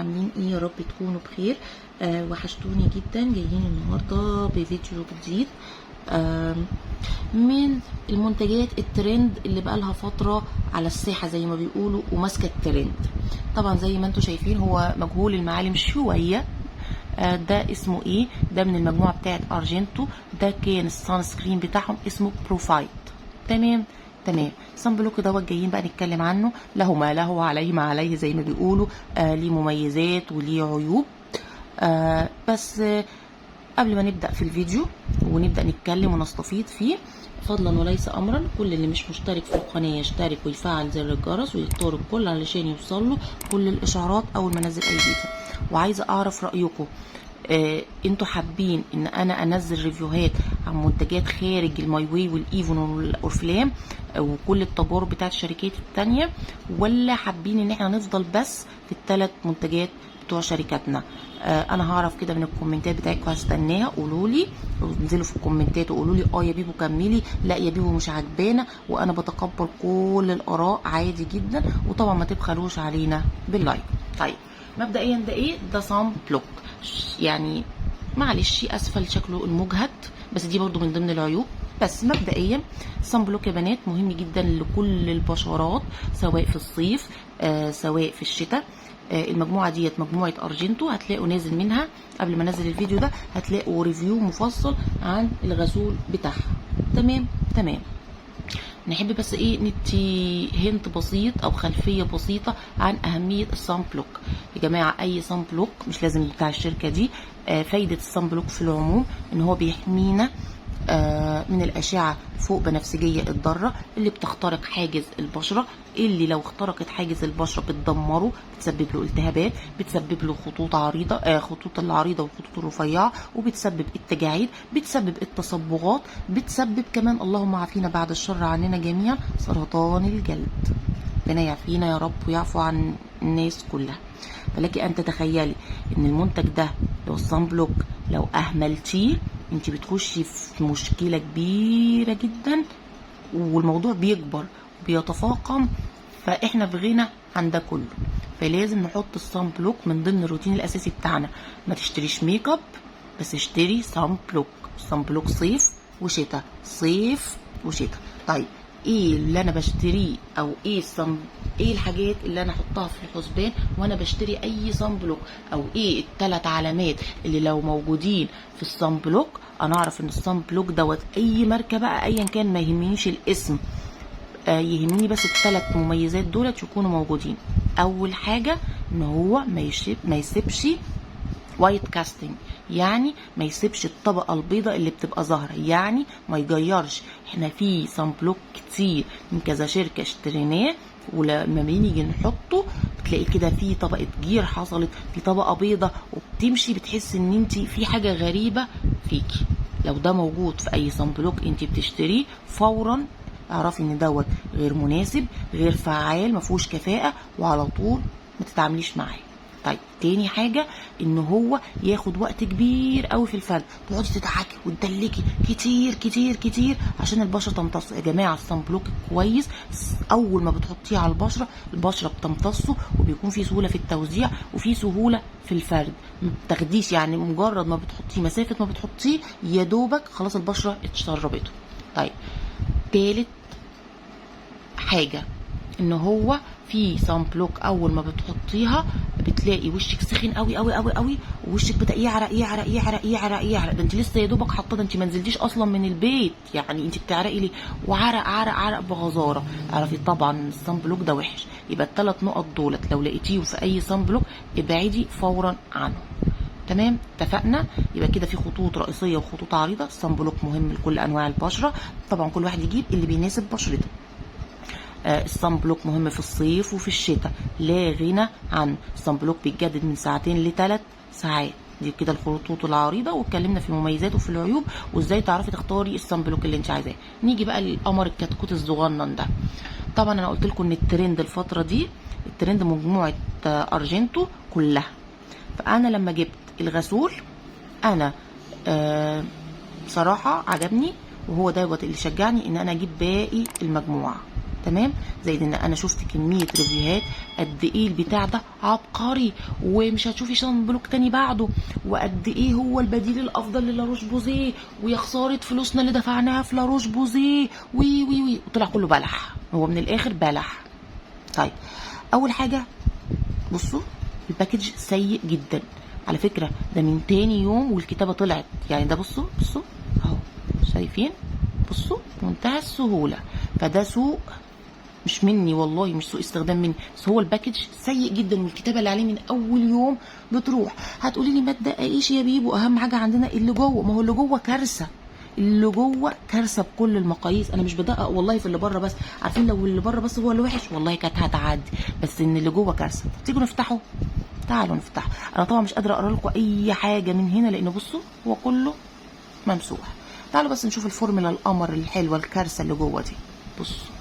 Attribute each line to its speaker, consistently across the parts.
Speaker 1: عاملين ايه؟ يا رب تكونوا بخير. وحشتوني جدا. جايين النهارده بفيديو جديد من المنتجات الترند اللي بقالها فترة على الساحة زي ما بيقولوا وماسكه الترند. طبعا زي ما انتم شايفين هو مجهول المعالم شويه. ده اسمه ايه؟ ده من المجموعة بتاعت ارجنتو، ده كان ال sunscreen بتاعهم اسمه بروفايت. تمام تمام. sunblock دوت جايين بقى نتكلم عنه، له ما له وعليه ما عليه زي ما بيقولوا. ليه مميزات وليه عيوب. بس قبل ما نبدأ في الفيديو ونبدأ نتكلم ونستفيض فيه، فضلا وليس امرا، كل اللي مش مشترك في القناة يشترك ويفعل زر الجرس ويختار الكل علشان يوصل له كل الاشعارات اول ما انزل اي فيديو. وعايزه اعرف رايكم، انتوا حابين ان انا انزل review هات عن منتجات خارج الماي واي والايفون والاورفلام وكل التجارب بتاعت الشركات التانية، ولا حابين ان احنا نفضل بس في الثلاث منتجات بتوع شركاتنا؟ انا هعرف كده من ال comment ات بتاعتكم، هستناها. قولوا لي، انزلوا في ال comment ات وقولوا لي اه يا بيبو كملي، لا يا بيبو مش عجبانا، وانا بتقبل كل الاراء عادي جدا. وطبعا ما تبخلوش علينا بال like. طيب مبدئيا ده ايه؟ ده sunblock، يعني معلش اسفل شكله المجهد، بس دي برضو من ضمن العيوب. بس مبدئيا sunblock يا بنات مهم جدا لكل البشرات، سواء في الصيف سواء في الشتاء. المجموعة ديت مجموعة ارجنتو، هتلاقوا نازل منها قبل ما انزل الفيديو ده هتلاقوا review مفصل عن الغسول بتاعها. تمام تمام. نحب بس ايه ندي hint بسيط او خلفية بسيطة عن اهمية ال sunblock. يا جماعة اي sunblock مش لازم بتاع الشركة دي. فايده ال sunblock في العموم ان هو بيحمينا من الأشعة فوق بنفسجية الضارة اللي بتخترق حاجز البشرة، اللي لو اخترقت حاجز البشرة بتدمره، بتسبب له التهابات، بتسبب له خطوط عريضة، خطوط العريضة والخطوط الرفيعة، وبتسبب التجاعيد، بتسبب التصبغات، بتسبب كمان اللهم عافينا بعد الشر عننا جميعا سرطان الجلد. ربنا يعافينا يا رب ويعفو عن الناس كلها. فلك ان تتخيلي ان المنتج ده لو ال sunblock لو اهملتيه انت بتخشي في مشكلة كبيرة جدا، والموضوع بيكبر وبيتفاقم، فاحنا في غنى عن ده كله. فلازم نحط ال sunblock من ضمن الروتين الاساسي بتاعنا. ما تشتريش ميك اب بس اشتري sunblock. sunblock صيف وشتاء، صيف وشتاء. طيب ايه اللي انا بشتريه او ايه ال sun ايه الحاجات اللي انا احطها في الحسبان وانا بشتري اي sunblock، او ايه الثلاث علامات اللي لو موجودين في ال sunblock انا اعرف ان ال sunblock دوت اي ماركة بقى ايا كان، ما يهمنيش الاسم، يهمني بس الثلاث مميزات دولت يكونوا موجودين. اول حاجة ان هو ما يسيبش white casting، يعني ما يسيبش الطبقة البيضاء اللي بتبقى ظاهره، يعني ما يجيرش. احنا في sunblock كتير من كذا شركة اشتريناه ولما بنيجي نحطه بتلاقي كده في طبقه جير حصلت، في طبقه بيضاء، وبتمشي بتحس ان انت في حاجة غريبة فيكي. لو ده موجود في اي sunblock انت بتشتريه فورا اعرفي ان دوت غير مناسب، غير فعال، ما فيهوش كفاءه، وعلى طول ما تتعامليش معاه. طيب تاني حاجة ان هو ياخد وقت كبير قوي في الفرد، تقعدي تدعكي وتدلكي كتير كتير كتير عشان البشرة تمتصه. يا جماعة ال sunblock كويس اول ما بتحطيه على البشرة، البشرة بتمتصه وبيكون في سهولة في التوزيع وفي سهولة في الفرد. ما بتاخديش يعني مجرد ما بتحطيه، مسافة ما بتحطيه يا دوبك خلاص البشرة اتشربته. طيب تالت حاجة ان هو في sunblock اول ما بتحطيها بتلاقي وشك سخن قوي قوي قوي قوي، ووشك بدا يعرق يعرق يعرق يعرق يعرق. ده انت لسه يا دوبك حاطه، ده انت ما نزلتيش اصلا من البيت، يعني انت بتعرقي ليه؟ وعرق عرق عرق بغزاره. اعرفي طبعا ال sunblock ده وحش. يبقى الثلاث نقط دولت لو لقيتيهم في اي sunblock ابعدي فورا عنه. تمام، اتفقنا؟ يبقى كده في خطوط رئيسية وخطوط عريضة. ال sunblock مهم لكل انواع البشرة، طبعا كل واحد يجيب اللي بيناسب بشرته. ال sunblock مهم في الصيف وفي الشتاء، لا غنى عنه. ال sunblock بيتجدد من ساعتين لثلاث ساعات. دي كده الخطوط العريضه، واتكلمنا في المميزات وفي العيوب وازاي تعرفي تختاري ال sunblock اللي انت عايزاه. نيجي بقى للقمر الكتكوت الصغنن ده. طبعا انا قلت لكم ان الترند الفترة دي الترند مجموعة ارجنتو كلها. فانا لما جبت الغسول انا بصراحة عجبني، وهو دوت اللي شجعني ان انا اجيب باقي المجموعة. تمام. زائد ان انا شفت كمية review هات قد ايه البتاع ده عبقري، ومش هتشوفي sunblock تاني بعده، وقد ايه هو البديل الافضل للاروش بوزيه، ويا خسارة فلوسنا اللي دفعناها في لاروش بوزيه، وي وي وي، وطلع كله بلح. هو من الاخر بلح. طيب اول حاجة بصوا ال package سيء جدا على فكرة، ده من تاني يوم والكتابة طلعت، يعني ده بصوا بصوا اهو، شايفين؟ بصوا بمنتهى السهولة. فده سوء مش مني والله، مش سوء استخدام مني، بس هو ال package سيء جدا، والكتابة اللي عليه من اول يوم بتروح. هتقولي لي ما تدققيش يا بيبو، اهم حاجة عندنا اللي جوه. ما هو اللي جوه كارثة، اللي جوه كارثة بكل المقاييس. انا مش بدقق والله في اللي بره بس، عارفين لو اللي بره بس هو اللي وحش والله كانت هتعدي، بس ان اللي جوه كارثة. طب تيجوا نفتحه؟ تعالوا نفتحه. انا طبعا مش قادرة اقرا لكم اي حاجة من هنا لان بصوا هو كله ممسوح. تعالوا بس نشوف الفورمولا القمر الحلوة الكارثة اللي جوه دي. بصوا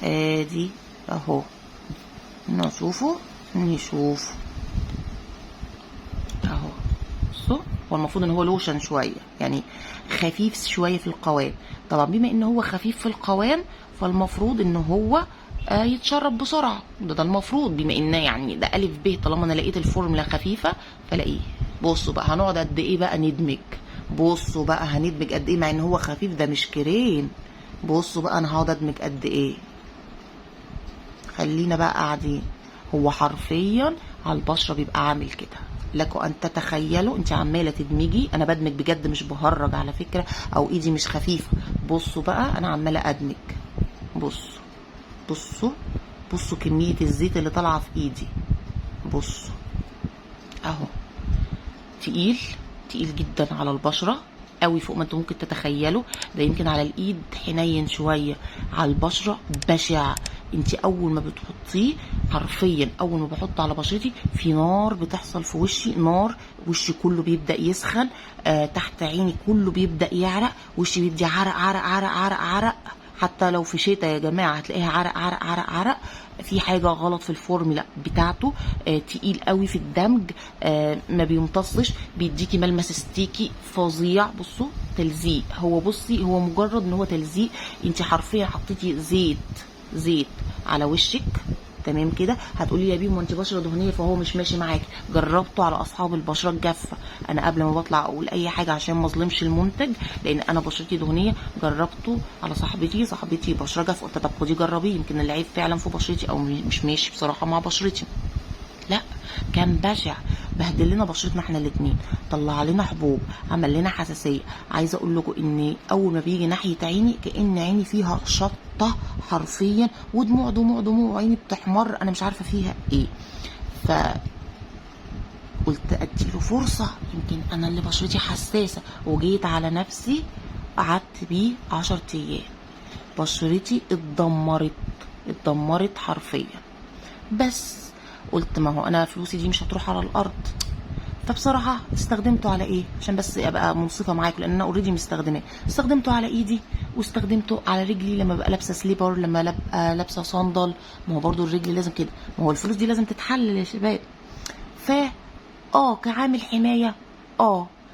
Speaker 1: ادي اهو، نشوفه نشوف اهو. بصوا هو المفروض ان هو لوشن شوية، يعني خفيف شوية في القوام. طبعا بما ان هو خفيف في القوام فالمفروض ان هو يتشرب بسرعة، ده المفروض، بما ان يعني ده الف ب، طالما انا لقيت الفورمولا خفيفة فلاقيه. بصوا بقى هنقعد قد ايه بقى ندمج، بصوا بقى هندمج قد ايه، مع ان هو خفيف ده مش كريم. بصوا بقى انا هقعد ادمج قد ايه. خلينا بقى قاعدين. هو حرفيا على البشرة بيبقى عامل كده، لكم ان تتخيلوا. انت عماله تدمجي، انا بدمج بجد مش بهرج على فكرة، او ايدي مش خفيفة. بصوا بقى انا عماله ادمج، بصوا بصوا بصوا كمية الزيت اللي طالعه في ايدي. بصوا اهو، تقيل تقيل جدا على البشرة قوي فوق ما انتم ممكن تتخيلوا. ده يمكن على الايد حنين شوية، على البشرة بشع. انت اول ما بتحطيه حرفيا، اول ما بحطه على بشرتي في نار بتحصل في وشي، نار، وشي كله بيبدا يسخن، تحت عيني كله بيبدا يعرق، وشي بيدي عرق عرق عرق عرق عرق. حتى لو في شتاء يا جماعة هتلاقيها عرق عرق عرق عرق. في حاجة غلط في الفورمولا بتاعته، تقيل قوي في الدمج، ما بيمتصش، بيديكي ملمس sticky فظيع. بصوا تلزيق، هو بصي هو مجرد ان هو تلزيق. انت حرفيا حطيتي زيت زيت على وشك، تمام كده. هتقولي يا بيمو انت بشره دهنية فهو مش ماشي معاكي. جربته على اصحاب البشرة الجافه، انا قبل ما بطلع اقول اي حاجة عشان ما اظلمش المنتج، لان انا بشرتي دهنية، جربته على صاحبتي، صاحبتي بشره جافة، قلت طب خدي جربيه يمكن العيب فعلا في بشرتي او مش ماشي بصراحة مع بشرتي. لا كان بشع، بهدل لنا بشرتنا احنا الاتنين، طلع لنا حبوب، عمل لنا حساسية. عايزه اقول لكم ان اول ما بيجي ناحية عيني كأن عيني فيها شطه حرفيا، ودموع دموع دموع، وعيني بتحمر، انا مش عارفه فيها ايه. ف قلت اديله فرصة، يمكن انا اللي بشرتي حساسة، وجيت على نفسي قعدت بيه 10 ايام، بشرتي اتدمرت اتدمرت حرفيا. بس قلت ما هو انا فلوسي دي مش هتروح على الارض. فبصراحة استخدمته على ايه عشان بس ابقى منصفة معاكم، لان انا already مستخدماه. استخدمته على ايدي، واستخدمته على رجلي لما ببقى لابسه slipper، لما ببقى لابسه صندل. ما هو برضو الرجل لازم كده، ما هو الفلوس دي لازم تتحلل يا شباب. ف كعامل حماية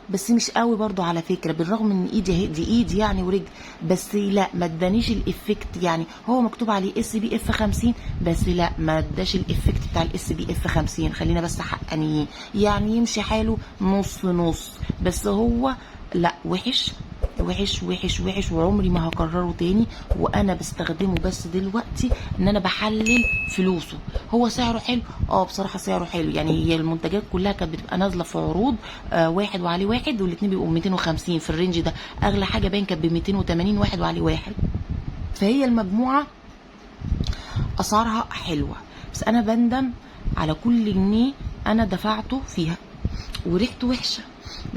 Speaker 1: بس مش قوي برضو على فكرة، بالرغم ان ايدي اهي دي ايدي يعني ورجل، بس لا ما ادانيش ال effect. يعني هو مكتوب عليه SPF 50، بس لا ما اداش ال effect بتاع ال SPF 50. خلينا بس حقانيين، يعني يمشي حاله نص نص، بس هو لا وحش وحش وحش وحش، وعمري ما هكرره تاني. وانا بستخدمه بس دلوقتي ان انا بحلل فلوسه. هو سعره حلو، بصراحة سعره حلو. يعني هي المنتجات كلها كانت بتبقى نازله في عروض، واحد وعليه واحد، والاتنين بيبقوا 250 في ال range ده. اغلى حاجة باين كانت ب 280، واحد وعليه واحد. فهي المجموعة اسعارها حلوة، بس انا بندم على كل جنيه انا دفعته فيها. وريحته وحشة،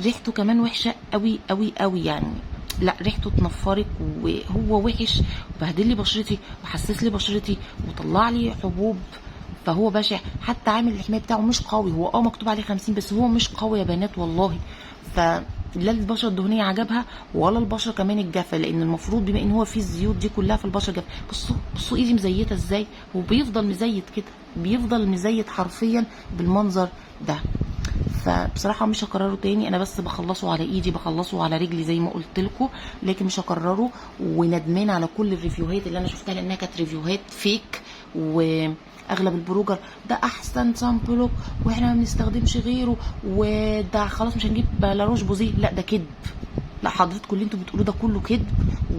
Speaker 1: ريحته كمان وحشة قوي قوي قوي، يعني لا ريحته تنفرك، وهو وحش وبهدل لي بشرتي وحسس لي بشرتي وطلع لي حبوب، فهو بشع. حتى عامل الحماية بتاعه مش قوي، هو مكتوب عليه 50 بس هو مش قوي يا بنات والله. ف لا البشرة الدهنية عجبها ولا البشرة كمان الجافه، لان المفروض بما ان هو فيه الزيوت دي كلها في البشرة الجافه. بصوا بصوا ايدي مزيته ازاي، وبيفضل مزيت كده، بيفضل مزيت حرفيا بالمنظر ده. فبصراحة مش هكرره تاني، انا بس بخلصه على ايدي، بخلصه على رجلي زي ما قلت لكم، لكن مش هكرره. وندمان على كل ال review هات اللي انا شفتها، لانها كانت review هات fake، واغلب ال blogger ده احسن sunblock واحنا ما بنستخدمش غيره، وده خلاص مش هنجيب La Roche-Posay. لا ده كذب، لا حضرتكم اللي انتوا بتقولوه ده كله كذب،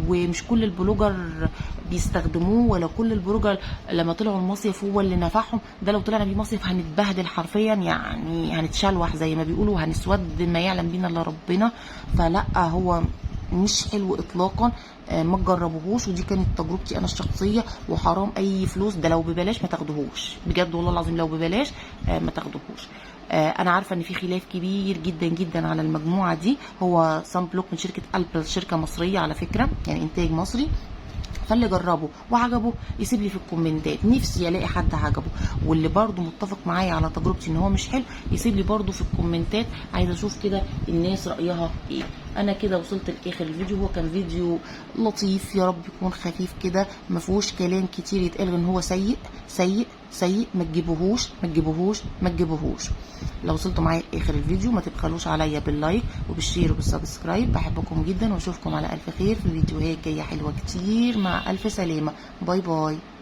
Speaker 1: ومش كل ال blogger بيستخدموه، ولا كل ال blogger لما طلعوا المصيف هو اللي نفعهم. ده لو طلعنا بيه مصيف هنتبهدل حرفيا، يعني هنتشلوح زي ما بيقولوا، هنسود ما يعلم بينا الا ربنا. فلا هو مش حلو اطلاقا، ما تجربوهوش. ودي كانت تجربتي انا الشخصية، وحرام اي فلوس، ده لو ببلاش ما تاخدوهوش بجد، والله العظيم لو ببلاش ما تاخدوهوش. انا عارفه ان في خلاف كبير جدا جدا على المجموعة دي. هو sunblock من شركة البل، شركة مصرية على فكرة، يعني انتاج مصري. فاللي جربه وعجبه يسيب لي في ال comment ات، نفسي الاقي حد عجبه. واللي برده متفق معايا على تجربتي ان هو مش حلو يسيب لي برده في ال comment ات، عايزه اشوف كده الناس رايها ايه. انا كده وصلت لاخر الفيديو، هو كان فيديو لطيف، يا رب يكون خفيف كده، ما فيهوش كلام كتير يتقال غير ان هو سيء سيء سيء، ما تجيبوهوش ما تجيبوهوش ما تجيبوهوش. لو وصلتوا معايا لاخر الفيديو ما تبخلوش عليا بال like وبال share وبال subscribe. بحبكم جدا واشوفكم على الف خير في فيديوهات جاية حلوة كتير. مع الف سلامه، bye bye.